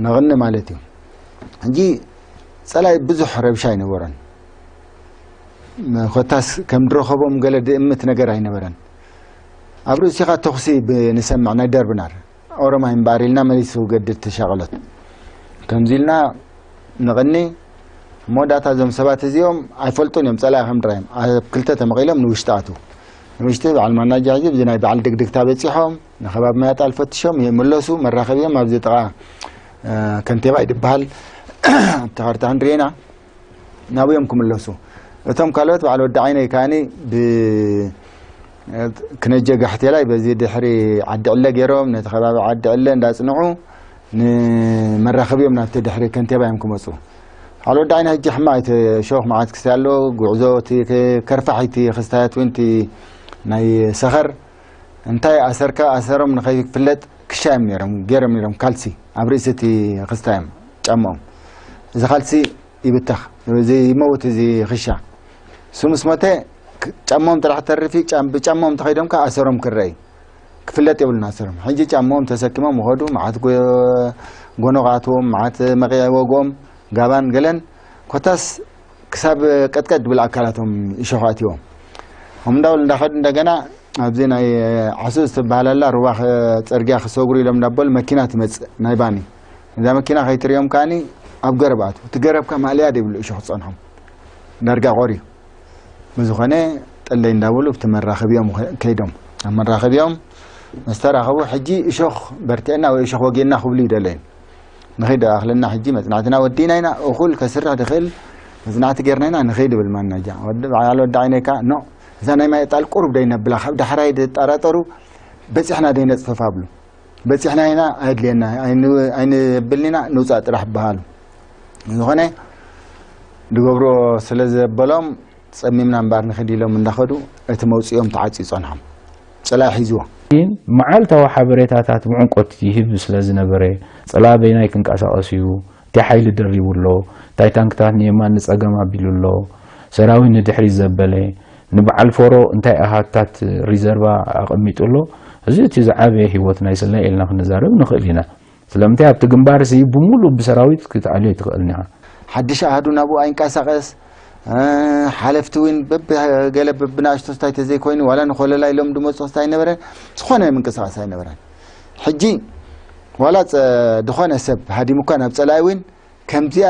ነቕኒ ማለት እዩ። ሕጂ ጸላኢ ብዙሕ ረብሻ ኣይነበሮን። ኮታስ ከም ድረኸቦም ገለ ድእምት ነገር ኣይነበረን። ኣብ ርእሲኻ ተኹሲ ብ-፣ ንሰምዕ ናይ ደርብናር። ኦሮማይ እምበኣር ኢልና መሊሱ ገድድ ተሻቐሎት። ከምዚ ኢልና ንቕኒ፣ መወዳእታ እዞም ሰባት እዚኦም ኣይፈልጡን እዮም ጸላኢ ከም ድራዮም። ኣብ ክልተ ተመቒሎም ንውሽጢ ኣትዉ። ንውሽጢ በዓል ማናጃ ሕጂ ብዚ ናይ በዓል ድግድግታ በጺሖም፣ ንኸባቢ ማያጣል ፈትሾም ይምለሱ። መራኸቢኦም ኣብዚ ጥቓ፣ እ፣ ከንቴባ ይድበሃል። ኣብቲ ካርታ ክንርኢ ኢና። ናብኦም ክምለሱ። እቶም ካልኦት በዓል ወዲ ዓይነይ ከኣኒ ብ-፣ ክነጀ ጋሕቴላይ በዚ ድሕሪ ዓዲ ዕለ ገይሮም ነቲ ከባቢ ዓዲ ዕለ እንዳጽንዑ ንመራኸቢኦም ናብቲ ድሕሪ ከንቴባ እዮም ክመጹ። ኣልወዳ ዓይና ሕጂ ሕማቕ እቲ ሾኽ መዓት ክስታይ ኣሎ። ጉዕዞ እቲ ከ-፣ ከርፋሕ እቲ ክስታያት እውን እቲ ናይ ሰኸር እንታይ ኣሰርካ ኣሰሮም ንኸይፍለጥ ክሻ እዮም ነይሮም፣ ገይሮም ነይሮም ካልሲ ኣብ ርእሲ እቲ ክስታዮም ጫምኦም። እዚ ካልሲ ይብተኽ፣ እዚ ይመውት፣ እዚ ክሻ። እሱ ምስ ሞተ ክ-፣ ጫምኦም ጥራሕ ተርፊ፣ ጫም-፣ ብጫምኦም ተኸይዶም ከኣ ኣሰሮም ክረኣይ ክፍለጥ የብሉን ኣሰሮም። ሕጂ ጫምኦም ተሰኪሞም ይኸዱ፣ መዓት ጎ-፣ ጎኖ ክኣትዎም፣ መዓት መቕያ ይወግኦም፣ ጋባን ገለን፣ ኮታስ ክሳብ ቀጥቀጥ ድብል ኣካላቶም እሾኽ ኣትዎም። ከምኡ እንዳበሉ እንዳኸዱ እንደገና ኣብዚ ናይ ዓሱ ዝተባህላላ ሩባ ኸ-፣ ጸርግያ ክሰጉሩ ኢሎም እንዳበሉ መኪና ትመጽእ ናይ ባኒ። እዛ መኪና ከይትርእዮም ከኣኒ ኣብ ገረብ ኣትዉ። እቲ ገረብ ከኣ ማእለያ ዘይብሉ እሾኽ ዝጸንሖም። ዳርጋ ቆርዩ። ብዝኾነ ጠለይ እንዳበሉ ብቲ መራኸቢኦም ኸ-፣ ከይዶም። ኣብ መራኸቢኦም ምስ ተራኸቡ ሕጂ እሾኽ በርቲዕና ወይ እሾኽ ወጊእና ክብሉ ይደለዩ። ንኸይድ ኣኽለና ሕጂ መጽናዕትና ወዲእና ኢና። እኹል ከስርሕ ዝኽእል መጽናዕቲ ጌርና ኢና ንኸይድ ይብል ማናጃ። ወዲ በዓል ወዲ ዓይነይ ከኣ ኖ፣ እዛ ናይ ማይ ጣል ቁሩብ ደይ ነብላ፣ ካብ ዳሕራይ ዝጠራጠሩ በጺሕና ደይ ነጽፈፋ ብሉ። በጺሕና ኢና ኣየድልየና፣ ኣይን-፣ ኣይንብልን ኢና ንውጻእ ጥራሕ ይበሃሉ። ዝኾነ ድገብሮ ስለ ዘበሎም ጸሚምና እምበኣር ንኽድ ኢሎም እንዳኸዱ እቲ መውጽኦም ተዓጽዩ ጸንሖም። ጸላኢ ሒዝዎ። ግን መዓልታዊ ሓበሬታታት ብዕምቆት ይህብ ስለ ዝነበረ፣ ጸላኢ በይናይ ክንቀሳቐስ እዩ፣ እንታይ ሓይሊ ደሪቡ ኣሎ፣ እንታይ ታንክታት ንየማን ንጸጋም ኣቢሉ ኣሎ፣ ሰራዊት ንድሕሪት ዘበለ፣ ንበዓል ፎሮ እንታይ ኣሃታት ሪዘርቫ ኣቐሚጡ ኣሎ፣ እዚ እቲ ዝዓበየ ህይወት ናይ ስለያ ኢልና ክንዛረብ ንኽእል ኢና። ስለምንታይ ኣብቲ ግንባር እዚ ብምሉእ ብሰራዊት ክትኣልዮ ኣይትኽእልን ኢኻ። ሓድሽ ኣሃዱ ናብኡ ኣይንቀሳቐስ፣ እ፣ ሓለፍቲ እውን በብገለ በብንኣሽቱ ስታይ ተዘይኮይኑ፣ ዋላ ንኮለላ ኢሎም ድመፁ ስታይ ኣይነበረን፣ ዝኾነ ምንቅስቓስ ኣይነበረን። ሕጂ ዋላ ጸ-፣ ዝኾነ ሰብ ሃዲሙ እኳ ናብ ጸላኢ እውን ከምዚኣ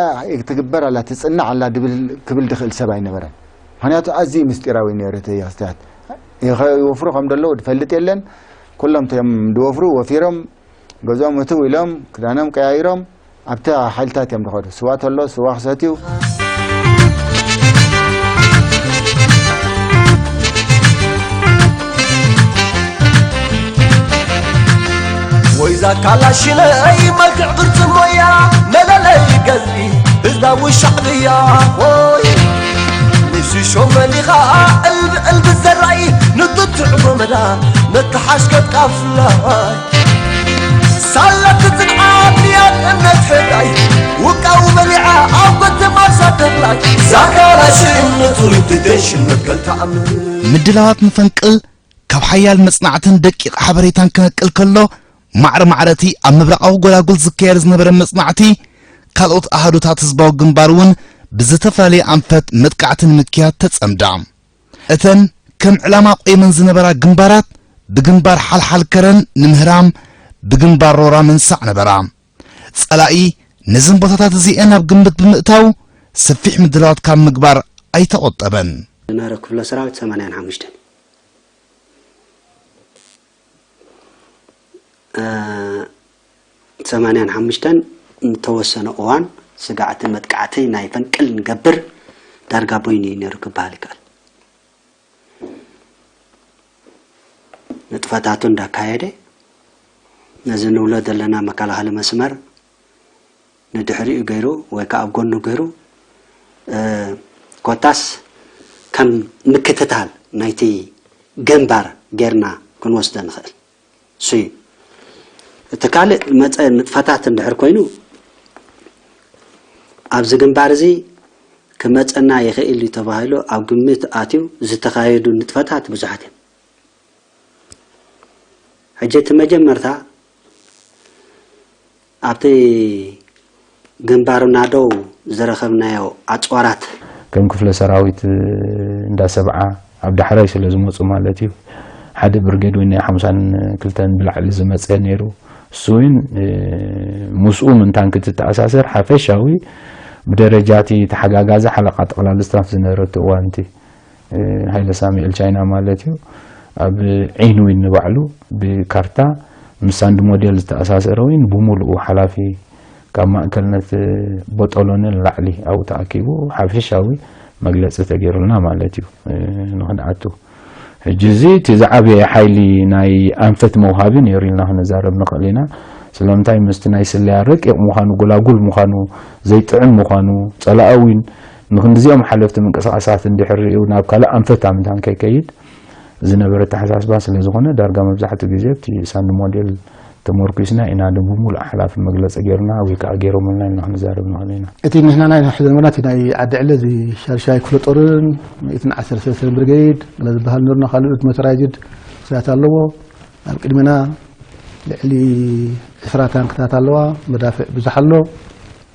ትግበር ኣላ፣ ትጽናዕ ኣላ ድብል፣ ክብል ድኽእል ሰብ ኣይነበረን። ምኽንያቱ ኣዝዩ ምስጢራዊ ነይሩ እቲ ክስተት። ይኸ-፣ ይወፍሩ ከም ደለዉ ድፈልጥ የለን። ኩሎም እቶም ድወፍሩ ወፊሮም፣ ገዝኦም እትው ኢሎም፣ ክዳኖም ቀያይሮም፣ ኣብቲ ሓይልታት እዮም ዝኸዱ። ስዋ ተሎ፣ ስዋ ክሰትዩ። ወይዛ ካላሽነይ መልክዕ ቅርጺ ሞያ መለለይ ገዝኢ ህዝባዊ ሻዕብያ ሆይ ንሱ ሾመሊኻ ዕልቢ ዕልቢ ዘራኢ ንጥትዕ ጎመዳ ነተሓሽከት ቃፍላይ ሳለት ጽንዓት ንያት እምነት ሕዳይ ውቃው በሊዓ ኣብ ጎተማ ሳተላይ ዛካላሽን ንጹር ትደሽን መትከል ተኣምር ምድላዋት መፈንቅል ካብ ሓያል መጽናዕትን ደቂቕ ሓበሬታን ክነቅል ከሎ፣ ማዕረ ማዕረ እቲ ኣብ ምብራቓዊ ጎላጉል ዝካየድ ዝነበረ መጽናዕቲ፣ ካልኦት ኣሃዱታት ህዝባዊ ግንባር እውን ብዝተፈላለየ ኣንፈት መጥቃዕቲ ንምክያድ ተጸምዳ። እተን ከም ዕላማ ቆይመን ዝነበራ ግንባራት፣ ብግንባር ሓልሓል ከረን ንምህራም፣ ብግንባር ሮራ ምንሳዕ ነበራ። ጸላኢ ነዘን ቦታታት እዚኤን ኣብ ግምት ብምእታው፣ ሰፊሕ ምድላዋት ካብ ምግባር ኣይተቖጠበን። ዝነበረ ክፍለ ሰራዊት ሰማንያን ሓሙሽተን እ፣ ሰማንያን ሓሙሽተን ንተወሰነ እዋን ስጋዕቲ መጥቃዕቲ ናይ ፈንቅል ንገብር ዳርጋ ቦይኑ እዩ ነይሩ ክበሃል ይከኣል። ንጥፈታቱ እንዳካየደ ነዚ ንብሎ ዘለና መከላኸሊ መስመር ንድሕሪኡ ገይሩ ወይ ከዓ ኣብ ጎኑ ገይሩ እ፣ ኮታስ ከም ምክትታል ናይቲ ግንባር ጌርና ክንወስዶ ንኽእል። እሱ እዩ። እቲ ካልእ መፀ ንጥፈታት እንድሕር ኮይኑ ኣብዚ ግንባር እዚ ክመፀና ይኽእል እዩ ተባሂሉ ኣብ ግምት ኣትዩ ዝተኻየዱ ንጥፈታት ብዙሓት እዮም። ሕጂ እቲ መጀመርታ ኣብቲ ግንባርና ደው ዝረኸብናዮ ኣፅዋራት ከም ክፍለ ሰራዊት እንዳ ሰብዓ ኣብ ዳሕራይ ስለ ዝመፁ ማለት እዩ። ሓደ ብርጌድ ወይ ናይ ሓምሳን ክልተን ብላዕሊ ዝመፀ ነይሩ። እሱ እውን ምስኡ ምንታን ክትተኣሳሰር ሓፈሻዊ ብደረጃ እቲ ተሓጋጋዚ ሓለቓ ጠቕላሊ ስታፍ ዝነበረ እቲ እዋን እቲ ሃይለ ሳሙኤል ቻይና ማለት እዩ። ኣብ ዒን ዊን ንባዕሉ ብካርታ ምስ ሳንድ ሞዴል ዝተኣሳሰረ ዊን ብምሉኡ ሓላፊ ካብ ማእከልነት ቦጦሎኒ ንላዕሊ ኣብኡ ተኣኪቡ ሓፈሻዊ መግለፂ ተገይሩልና ማለት እዩ። ንክንኣቱ ሕጂ እዚ እቲ ዝዓበየ ሓይሊ ናይ ኣንፈት መውሃቢ ነይሩ ኢልና ክንዛረብ ንኽእል ኢና። ስለምንታይ? ምስቲ ናይ ስለያ ረቂቕ ምዃኑ፣ ጎላጉል ምዃኑ፣ ዘይጥዕም ምዃኑ፣ ጸላኢ እውን ንክንድዚኦም ሓለፍቲ ምንቅስቓሳት እንድሕር ሪኡ ናብ ካልእ ኣንፈት ኣምንታን ከይከይድ ዝነበረ ኣተሓሳስባ ስለ ዝኾነ፣ ዳርጋ መብዛሕትኡ ግዜ ኣብቲ ሳንድ ሞዴል ተመርኲስና ኢና፣ ን-፣ ብምሉእ ሓላፊ መግለጺ ጌርና ወይ ከዓ ጌሮምልና ኢልና ክንዛረብ ንኽእል ኢና። እቲ ንሕና ናይ ንሕዘን ወናት ናይ ዓዲ ዕለ እዚ ሻድሻይ ክፍለ ጦርን ሚእትን ዓሰርተ ሰለስተን ብርጌድ ገለ ዝበሃል ኑርና፣ ካልኦት ሞተራይዝድ ክፍልታት ኣለዎ። ኣብ ቅድሚና ልዕሊ ዕስራ ታንክታት ኣለዋ፣ መዳፍዕ ብዙሕ ኣሎ።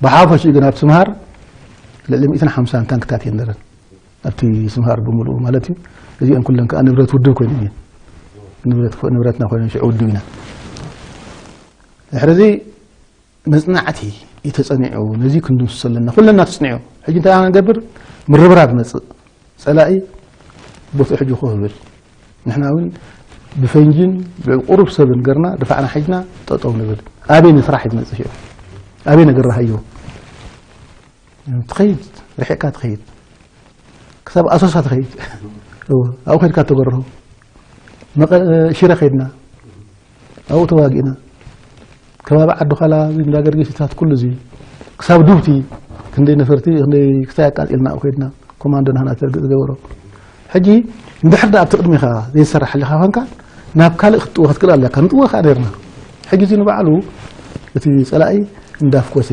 ብሓፈሽኡ ግን ኣብ ስምሃር ልዕሊ ሚእትን ሓምሳን ታንክታት እየን ነረን። ኣብቲ ስምሃር ብምሉኡ ማለት እዩ። እዚአን ኩለን ከዓ ንብረት ውድብ ኮይነን እየን። ንብረት፣ ንብረትና ኮይነን ሽዑ ውድብ ኢና። ድሕሪ እዚ መጽናዕቲ እዩ ተጸኒዑ። ነዚ ክንድምስሶ ኣለና። ኩለና ተጽኒዑ። ሕጂ እንታይ ኢና ንገብር? ምርብራብ መጽእ። ጸላኢ ቦትኡ ሕጂ ኮፍ ይብል። ንሕና እውን ብፈንጂን ብቁሩብ ሰብን ገርና ድፋዕና ሒዝና ጠጠው ንብል። ኣበይ ንስራሕ እዩ ዝመጽእ ሽዑ? ኣበይ ነገር ረሃዮ? ትኸይድ፣ ርሒቕካ ትኸይድ። ክሳብ ኣሶሳ ትኸይድ። እወ፣ ኣብኡ ከድካ ተገርሆ። መቐ-፣ ሽረ ከድና። ኣብኡ ተዋጊእና። ከባቢ ዓዲ ዃላ፣ እዚ እንዳ ገርጊስታት ኩሉ እዚ። ክሳብ ዱብቲ፣ ክንደይ ነፈርቲ፣ ክንደይ ክሳይ ኣቃጺልና ኣብኡ ከድና። ኮማንዶ ናህና ተርግእ ዝገበሮ። ሕጂ፣ እንድሕር ደኣ ኣብቲ ቅድሚኻ ዘይትሰርሕ ሓሊኻ ኮንካ፣ ናብ ካልእ ክትጥወ ክትክእል ኣለካ። ንጥወ ከኣ ነርና። ሕጂ እዚ ንባዕሉ፣ እቲ ጸላኢ እንዳፍኮሰ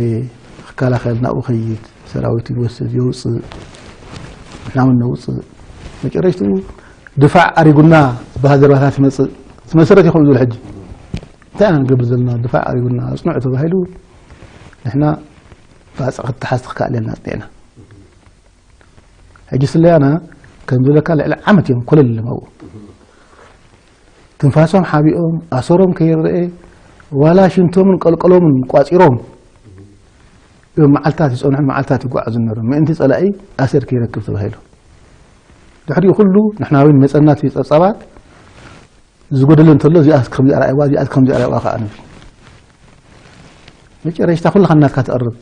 ክከላኸል ናብኡ ኸይድ፣ ሰራዊት ይወስድ፣ የውጽእ፣ ንሕና እውን ነውጽእ። መጨረሽትኡ ድፋዕ ኣሪጉና ዝበሃል ዘረባታት ይመጽእ። እቲ መሰረት ይኸውን ዝብል ሕጂ። እንታይ ኢና ንገብር ዘለና? ድፋዕ ኣሪጉና፣ ኣጽንዑ ተባሂሉ፣ ንሕና ባጽዕ ክትሓዝ ትኽኣል ኢልና ኣጽኒዕና። ሕጂ ስለያና ከም ዝብለካ ልዕሊ ዓመት እዮም ኮለል ኢሎም ኣብኡ። ትንፋሶም ሓቢኦም፣ ኣሰሮም ከይረአ፣ ዋላ ሽንቶምን ቀልቀሎምን ቋጺሮም እዮም መዓልታት ይጸንሑን መዓልታት ይጓዓዙ ነይሮም። ምእንቲ ጸላኢ ኣሰር ከይረክብ ተባሂሉ። ድሕሪኡ ኩሉ ንሕና እውን መጸና እቲ ጸብጻባት ዝጎደለ እንተሎ፣ እዚኣ ከምዚኣ ረኣይዋ፣ እዚኣ ከምዚኣ ረኣይዋ ከኣ ንብል። መጨረሽታ ኩልኻ ናትካ ትቐርብ።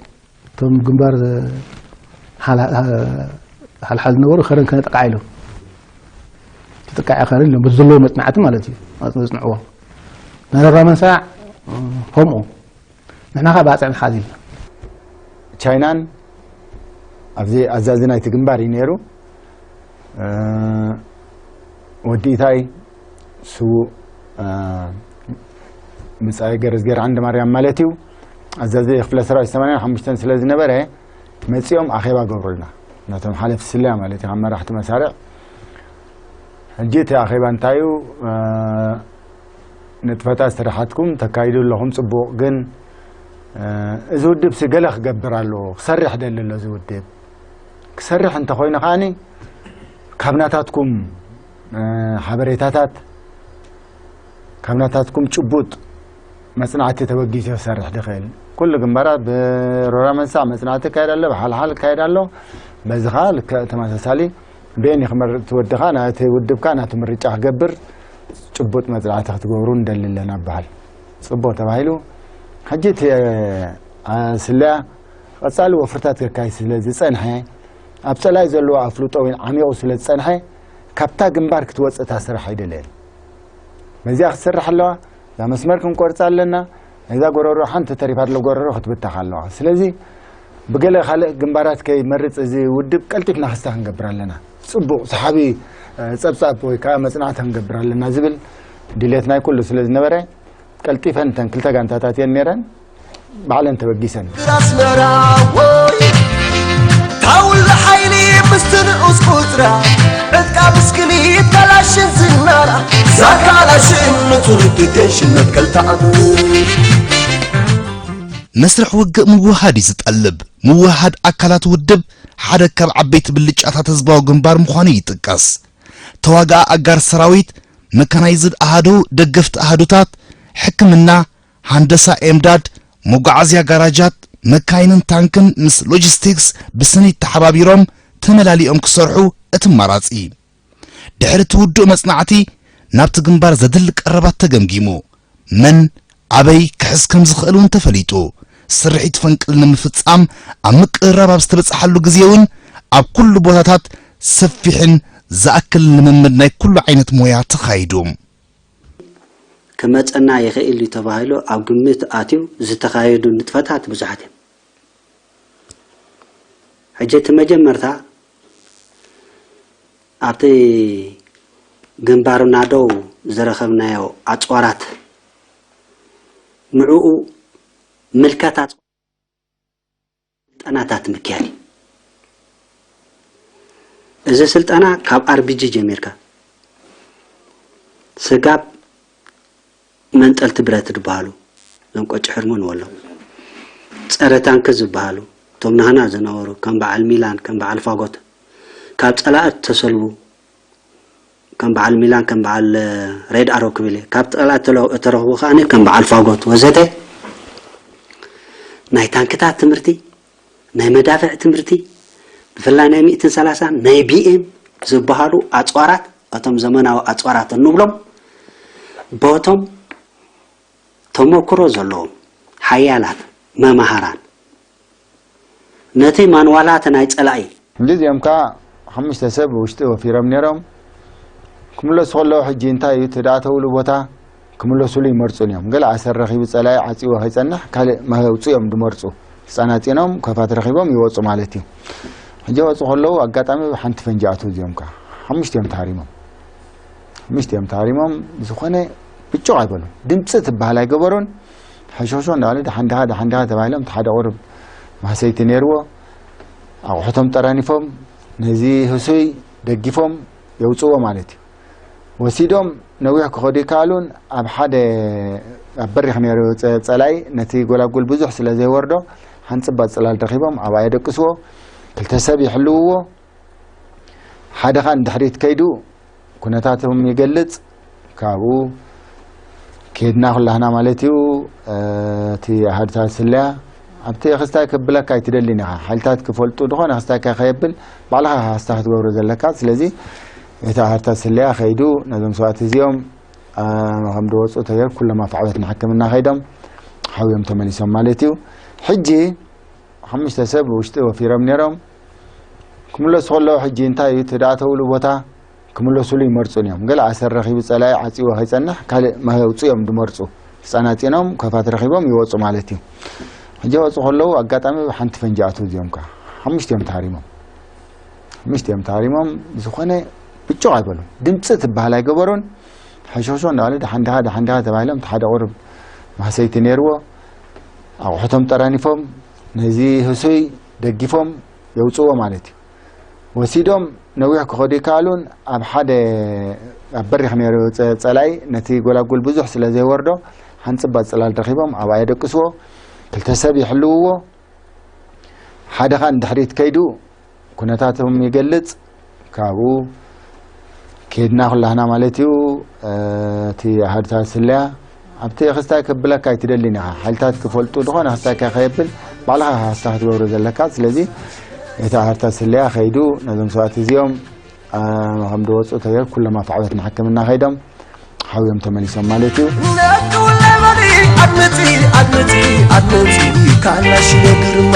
እቶም ግንባር ሓልሓል ዝነበሩ ከረን ከነጥቃዕ ኢሎም። ተጠቃዒ ከረን ኢሎም፣ በቲ ዘለዎ መጽናዕቲ ማለት እዩ። መጽ-፣ መጽንዕዎ። ናይ ሮራ መንሳዕ ከምኡ። ንሕና ኸኣ ባጽዕ ንሓዝ ኢልና። ቻይናን ኣብዚ ኣዛዚ ናይቲ ግንባር እዩ ነይሩ። እ፣ ወዲ ኢታይ ስዉእ፣ እ፣ ብጻይ ገረዝጌር ዓንደማርያም ማለት እዩ። ኣዛዚ ክፍለ ሰራዊት ሰማንያን ሓሙሽተን ስለ ዝነበረ፣ መጺኦም ኣኼባ ገብሩልና። ነቶም ሓለፍቲ ስለያ ማለት እዩ፣ ካብ መራሕቲ መሳርዕ። ሕጂ እቲ ኣኼባ እንታይ እዩ? እ፣ ንጥፈታት ስራሓትኩም ተካይዱ ኣለኹም፣ ጽቡቕ። ግን፣ እ፣ እዚ ውድብ ሲ ገለ ክገብር ኣለዎ፣ ክሰርሕ ደሊ ኣሎ። እዚ ውድብ ክሰርሕ እንተኾይኑ ከኣኒ ካብ ናታትኩም፣ እ፣ ሓበሬታታት፣ ካብ ናታትኩም ጭቡጥ መጽናዕቲ ተበጊሱ ክሰርሕ ድኽእል። ኩሉ ግንባራት ብሮራ መንሳዕ መጽናዕቲ ይካየድ ኣሎ፣ ብሓልሓል ይካየድ ኣሎ። በዚ ኸኣ ልክዕ ተመሳሳሊ ብኤን እዩ ክመርጽ እቲ ወድኻ፣ ናቲ ውድብካ ናቱ ምርጫ ክገብር ጭቡጥ መጽናዕቲ ክትገብሩ ንደሊ ኣለና በሃል። ጽቡቕ ተባሂሉ። ሕጂ እቲ፣ እ፣ ስለያ ቀጻሊ ወፍርታት ከካይድ ስለ ዝጸንሐ፣ ኣብ ጸላኢ ዘለዎ ኣፍልጦ እውን ዓሚቑ ስለ ዝጸንሐ፣ ካብታ ግንባር ክትወጽእ እታ ስራሕ ኣይደለየን። በዚኣ ክትሰርሕ ኣለዋ። እዛ መስመር ክንቆርጻ ኣለና። እዛ ጎረሮ ሓንቲ ተሪፋ፣ ዘሎ ጎረሮ ክትብተኽ ኣለዋ። ስለዚ ብገለ ካልእ ግንባራት ከይመርጽ እዚ ውድብ ቀልጢፍና ክስታ ክንገብር ኣለና። ጽቡቕ ሰሓቢ፣ እ፣ ጸብጻብ ወይ ከዓ መጽናዕቲ ክንገብር ኣለና ዝብል ድሌት ናይ ኩሉ ስለ ዝነበረ፣ ቀልጢፈን እተን ክልተ ጋንታታት እየን ነይረን፣ ባዕለን ተበጊሰን። ኣስመራ ወይ ታውል ሓይሊ ምስቲ ንኡስ ቁጽራ፣ ዕጥቃ ብስክሊት ካላሽን ዝናራ፣ እዛ ካላሽን ንትውልዲ ቴንሽን መትከልታ ኣቡ። መስርሕ ውግእ ምውህሃድ እዩ ዝጠልብ። ምውህሃድ ኣካላት ውድብ ሓደ ካብ ዓበይቲ ብልጫታት ህዝባዊ ግንባር ምዃኑ ይጥቀስ። ተዋጋኣ ኣጋር ሰራዊት፣ መካናይዝድ ኣሃዱ፣ ደገፍቲ ኣሃዱታት፣ ሕክምና፣ ሃንደሳ ኤምዳድ፣ መጓዓዝያ ጋራጃት፣ መካይንን ታንክን ምስ ሎጂስቲክስ ብስኒት ተሓባቢሮም ተመላሊኦም ክሰርሑ እቲ ኣማራጺ። ድሕሪ እቲ ውዱእ መጽናዕቲ ናብቲ ግንባር ዘድሊ ቀረባት ተገምጊሙ። መን ኣበይ ክሕዝ ከም ዝኽእል እውን ተፈሊጡ። ስርሒት ፈንቅል ንምፍጻም ኣብ ምቅርራብ ኣብ ዝተበጽሓሉ ግዜ እውን ኣብ ኩሉ ቦታታት ሰፊሕን ዝኣክል ልምምድ ናይ ኩሉ ዓይነት ሞያ ተኻይዱ። ክመፀና ይኽእል እዩ ተባሂሉ ኣብ ግምት ኣትዩ ዝተኻየዱ ንጥፈታት ብዙሓት እዮም። ሕጂ እቲ መጀመርታ ኣብቲ ግንባርና ደው ዝረኸብናዮ ኣፅዋራት ንዕኡ ምልከታ ስልጠናታት ምክያድ እዩ። እዚ ስልጠና ካብ ኣርቢጂ ጀሚርካ ስጋብ መንጠልቲ ብረት ዝበሃሉ እዞም ቆጭ ሕርሙ ንበሎም ፀረ ታንክ ዝበሃሉ እቶም ናህና ዝነበሩ ከም በዓል ሚላን ከም በዓል ፋጎት ካብ ፀላእት ተሰልቡ ከም በዓል ሚላን ከም በዓል ሬድ ኣሮ ክብል እየ ካብ ጠላ እተረኽቡ ከዓ ከም በዓል ፋጎት ወዘተ ናይ ታንክታት ትምህርቲ ናይ መዳፍዕ ትምህርቲ ብፍላይ ናይ ሚእትን ሰላሳን ናይ ቢኤም ዝበሃሉ ኣፅዋራት እቶም ዘመናዊ ኣፅዋራት እንብሎም በቶም ተመክሮ ዘለዎም ሓያላት መማሃራን ነቲ ማንዋላት ናይ ፀላኢ ሕጂ እዚኦም ከዓ ሓሙሽተ ሰብ ውሽጢ ወፊሮም ነይሮም። ክምለሱ ከለዉ ሕጂ እንታይ እዩ እቲ ደኣ ተብሉ ቦታ ክምለሱሉ ይመርፁን እዮም። ገለ ኣሰር ረኺቡ ፀላኢ ዓፂዎ ከይፀንሕ ካልእ መውፅእ እዮም ዝመርፁ። ህፃናት ፂኖም ከፋት ረኺቦም ይወፁ ማለት እዩ። ሕጂ ወፁ ከለዉ ኣጋጣሚ ሓንቲ ፈንጂ ኣትዉ እዚኦም ከዓ ሓሙሽተ እዮም ተሃሪሞም። ሓሙሽተ እዮም ተሃሪሞም። ዝኾነ ብጭቕ ኣይበሉን። ድምፂ ትበሃል ኣይገበሩን። ሕሾሾ እንዳበለ ደሓን ዲኻ ደሓን ዲኻ ተባሂሎም እቲ ሓደ ቁሩብ ማህሰይቲ ነይርዎ ኣቑሑቶም ጠራኒፎም ነዚ ህሱይ ደጊፎም የውፅዎ ማለት እዩ። ወሲዶም ነዊሕ ክኸዱ ይከኣሉን ኣብ ሓደ ኣብ በሪኽ ነይሩ ፀ- ፀላኢ ነቲ ጎላጉል ብዙሕ ስለ ዘይወርዶ ሓንፅባ ፅላል ረኺቦም ኣብኣ የደቅስዎ። ክልተ ሰብ ይሕልውዎ። ሓደ ኻን ድሕሪት ከይዱ ኩነታቶም ይገልጽ። ካብኡ ከድና ኩላህና ማለት እዩ። እቲ ኣሃዱታት ስለያ ኣብቲ ክስታይ ክብለካ ኣይትደልን ኢኻ። ሓይልታት ክፈልጡ ዝኾነ ክስታይካ ከየብል ባዕልኻ ክስታ ክትገብሮ ዘለካ። ስለዚ እቲ ኣሃዱታት ስለያ ከይዱ ነዞም ሰባት እዚኦም ከም ዝወፁ ተገይሩ ኩሎም ኣብ ዓወት ንሕክምና ከይዶም ሓውዮም ተመሊሶም ማለት እዩ። ሕጂ ሓሙሽተ ሰብ ውሽጢ ወፊሮም ነይሮም። ክምለሱ ከለዉ ሕጂ እንታይ እዩ እቲ ደኣ ተብሉ ቦታ ክምለሱሉ ይመርፁን እዮም። ገለ ኣሰር ረኺቡ ፀላኢ ዓፂዎ ከይፀንሕ ካልእ መውፅእ እዮም ዝመርፁ። ህፃናት ፂኖም ከፋት ረኺቦም ይወፁ ማለት እዩ። ሕጂ ወፁ ከለዉ ኣጋጣሚ ሓንቲ ፈንጂ ኣትዉ እዚኦም ከዓ ሓሙሽተ እዮም ተሃሪሞም። ሓሙሽተ እዮም ተሃሪሞም። ዝኾነ ብጭቕ ኣይበሉን። ድምፂ ትበሃል ኣይገበሩን። ሕሾሾ እንዳበለ ደሓን ዲኻ ደሓን ዲኻ ተባሂሎም እቲ ሓደ ቁሩብ ማህሰይቲ ነይርዎ ኣቑሑቶም ጠራኒፎም ነዚ ህሱይ ደጊፎም የውፅዎ ማለት እዩ። ወሲዶም ነዊሕ ክኸዱ ይከኣሉን ኣብ ሓደ ኣብ በሪኽ ነይሩ ፀ- ፀላኢ ነቲ ጎላጉል ብዙሕ ስለ ዘይወርዶ ሓንፅባ ፅላል ረኺቦም ኣብኣ የደቅስዎ። ክልተ ሰብ ይሕልውዎ። ሓደ ኻን ድሕሪት ከይዱ ኩነታቶም ይገልጽ። ካብኡ ከድና ኩላህና ማለት እዩ። እቲ ኣሃዱታት ስለያ ኣብቲ ክስታይ ክብለካ ኣይትደልን ኢኻ። ሓይልታት ክፈልጡ ዝኾነ ክስታይካ ከየብል ባዕልኻ ክስታ ክትገብሮ ዘለካ። ስለዚ እቲ ኣሃዱታት ስለያ ከይዱ ነዞም ሰባት እዚኦም ከም ዝወፁ ተገይሩ ኩሎም ኣብ ዓወት ንሕክምና ከይዶም ሓውዮም ተመሊሶም ማለት እዩ። ነቅውለበሊ ኣድምፂ ኣድምፂ ኣድምፂ ካላሽ ነግርና